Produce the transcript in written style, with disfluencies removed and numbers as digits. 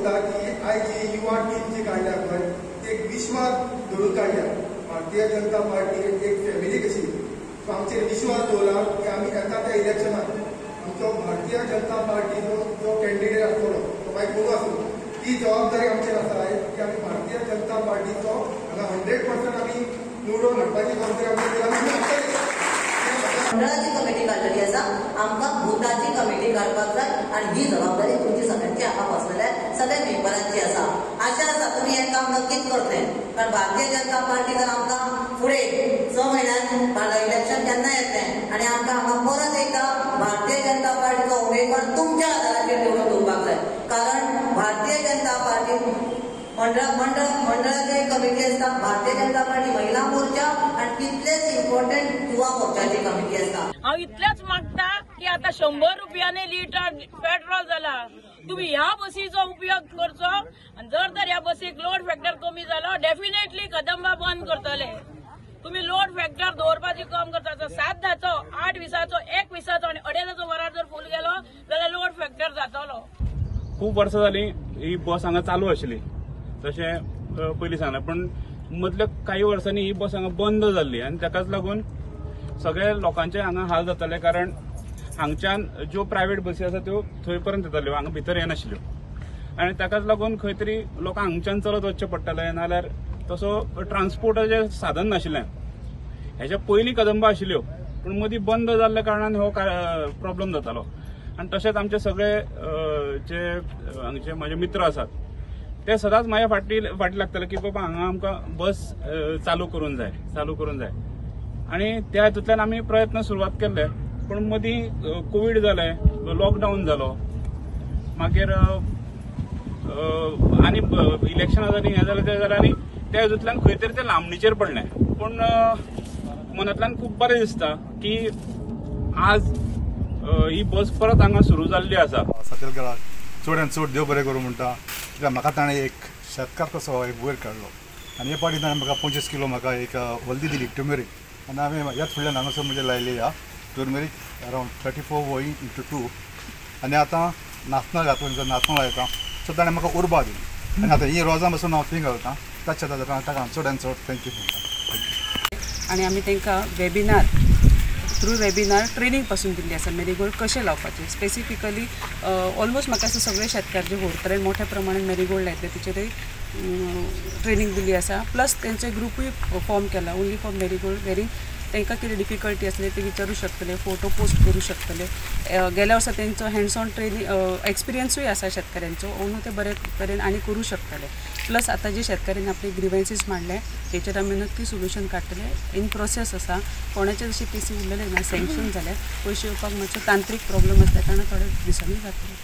दवरता की आयज जी युवा टीम जी काडल्या पळय ती एक विश्वास धरून काडल्या. भारतीय जनता पार्टी एक फॅमिली कशी, सो आमचेर विश्वास दवरला की आमी येता त्या इलेक्शनाक आमचो भारतीय जनता पार्टीचो जो कॅन्डिडेट आसतलो तो मागीर कोण आसूं, ती जबाबदारी आमचेर आसा की आमी भारतीय जनता पार्टीचो हांगा 100% आमी निवडून हाडपाची जबाबदारी आमचेर आसतली. मंडळाची कमिटी काडलेली आसा, आमकां बुथाची कमिटी काडपाक जाय आनी ही जबाबदारी तुमची सगळ्यांची हांगा बसलेल्या सगळ्या मेंबरांची आसा. आशा आसा तुमी हें काम नक्कीच करतले, कारण भारतीय जनता पार्टी जर आमकां फुडें 6 म्हयन्यान इलेक्शन केन्ना येतलें आनी आमकां हांगा परत एकदां भारतीय जनता पार्टीचो उमेदवार तुमच्या आदाराचेर निवडून दिवपाक जाय. कारण भारतीय जनता पार्टी मंडळाची कमिटी आसता, भारतीय जनता पार्टी महिला मोर्चा आनी तितलेच इम्पॉर्टंट युवा मोर्चाची कमिटी आसता. हांव इतलेंच मागता की आतां 100 रुपयांनी लिटर पेट्रोल जाला, तुम्ही ह्या बसीचो उपयोग करचो आनी जर तर ह्या बसीक लोड फॅक्टर कमी जालो डेफिनेटली कदंबा बंद करतले. तुम्ही लोड फॅक्टर दवरपाची काम करता, 7 धाचो 8 विसाचो 1 विसाचो आनी 2.5 वरार जर फूल गेलो जाल्यार लोड फॅक्टर जातलो. खूब वर्सां जाली ही बस हांगा चालू आशिल्ली, तशें पयलीं सांगलें, पूण मदल्या काही वर्सांनी ही बस हांगा बंद जाल्ली आनी ताकाच लागून सगळे लोकांचे हांगा हाल जाताले, कारण हांगच्यान ज्यो प्रायवेट बसी आसा त्यो थंय पर्यंत येताल्यो, हांगा भितर येनाशिल्ल्यो आनी ताकाच लागून खंय तरी लोकांक हांगच्यान चलत वचचें पडटालें, नाजाल्यार तसो ट्रान्सपोर्टाचें साधन नाशिल्लें. हेच्या पयलीं कदंबा आशिल्ल्यो पूण मदीं बंद जाल्ल्या कारणान हो प्रॉब्लम जातालो. आनी तशेंच आमचे सगळे जे हांगचे म्हाजे मित्र आसात ते सदांच म्हाज्या फाटी फाटी लागताले की बाबा हांगा आमकां बस चालू करूंक जाय, चालू करूंक जाय. आनी त्या हितूंतल्यान आमी प्रयत्न सुरवात केल्ले, पूण मदीं कोवीड जालें, लॉकडावन जालो, मागीर आनी इलेक्शनां जालीं, हें जालें तें जालें आनी त्या हितूंतल्यान खंय तरी तें लांबणीचेर पडलें. पूण मनांतल्यान खूब बरें दिसता की आज ही बस परत हांगा सुरू जाल्ली आसा. सातेलकाराक चड आनी चड देव बरें करूं म्हणटा, कित्याक म्हाका ताणें एक शेतकार कसो एक वयर काडलो आनी हे फावटी ताणें म्हाका 25 किलो म्हाका एक हल्दी दिली, टर्मरीक. आनी हांवें ह्याच फुडल्यान हांगासर म्हणजे लायली ह्या टर्मरीक अरावंड 34 वोई इंटू 2. आनी आतां नाचणां घातलो, नाचणां लायता, सो ताणें म्हाका उर्बा दिली आनी आतां ही रोजां बसून हांव थंय घालता. ताच्या ताका चड आनी चड thank you म्हणटा. आनी आमी तांकां वेबिनार थ्रू वेबिनार ट्रेनींग पासून दिल्ली आसा, मेरीगोल्ड कशें लावपाचें स्पेसिफिकली. ऑलमोस्ट म्हाका असो सगळे शेतकार जे होडतरे मोठ्या प्रमाणात मेरीगोल्ड लायतले तेचेरय ट्रेनींग दिल्ली आसा. प्लस तेंचे ग्रुपूय फॉर्म केला ओन्ली फॉर मेरीगोल्ड, वेरीन तांकां कितें डिफिकल्टी आसली ते विचारूं शकतले, फोटो पोस्ट करूं शकतले. गेल्या वर्सा तेंचो हँड्स ऑन ट्रेनींग एक्सपिरियन्सूय आसा शेतकाऱ्यांचो, ओनू ते बरे तरेन आनी करूं शकतले. प्लस आतां जे शेतकाऱ्यांनी आपले ग्रिवन्सीस मांडले तेचेर आमी नक्की सोल्युशन काडटले. इन प्रोसेस आसा, कोणाचे जशे केसी उरलेले ना, सँक्शन जाले, पयशे येवपाक मातसो तांत्रीक प्रॉब्लम आसल्या कारणान थोड्या दिसांनी जातले.